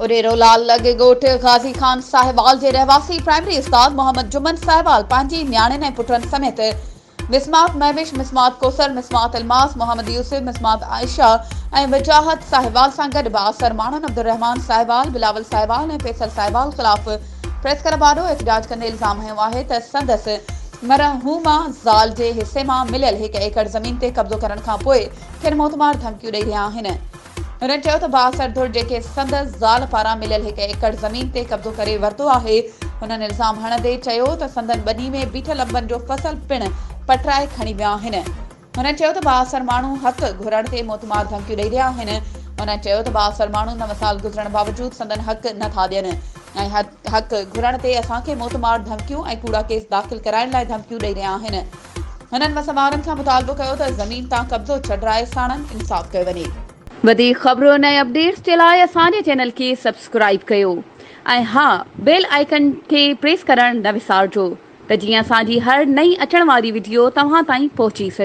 اڏيرو لال لڳ ڳوٺ غازي خان ساهيوال جي رهواسي پرائمري استاد محمد جمن ساهيوال پنهنجي نياڻين ۽ پٽن سميت مسمات مهوش، مسمات ڪوثر، مسمات الماس، محمد يوسف، مسمات عائشه ۽ وجاهت ساهيوال سان گڏ بااثر ماڻهن عبدالرحمان ساهيوال، بلاول ساهيوال ۽ فيصل ساهيوال خلاف پريس ڪلب آڏو احتجاج ڪندي الزام هنيو آهي ته سندس مرحومه زال جي حصي مان مليل هڪ ايڪڙ زمين تي قبضو ڪرڻ کانپوء کين موتمار ڌمڪيون ڏئي رهيا آهن. هنن چيو ته بااثر ڌر جيڪي سندس زال پاران مليل هڪ ايڪڙ زمين تي قبضو ڪري ورتو آهي. هنن الزام هڻندي چيو ته سندن ٻني ۾ بيٺل انبن جو فصل پڻ پٽرائي کڻي ويا آهن. هنن چيو ته بااثر ماڻهو حق گهرڻ تي موتمار ڌمڪيون ڏئي رهيا آهن. هنن چيو ته بااثر ماڻهو نو سال گذرڻ باوجود سندن حق نه ٿا ڏين ۽ حق گهرڻ تي اسان کي موتمار ڌمڪيون ۽ ڪوڙا ڪيس داخل ڪرائڻ لاء ڌمڪيون ڏئي رهيا آهن. هنن وس وارن کان مطالبو ڪيو ته زمين تان قبضو ڇڏرائي ساڻن انصاف ڪيو وڃي. وڌيڪ خبرن ۽ اپڊيٽس جي لاء اسان جي چينل کي سبسڪرائيب ڪيو ۽ ها بيل آئيڪن کي پريس ڪرڻ نه وسارجو ته جيئن اسان جي هر نئين اچڻ واري وڊيو توهان تائين پهچي سگهي.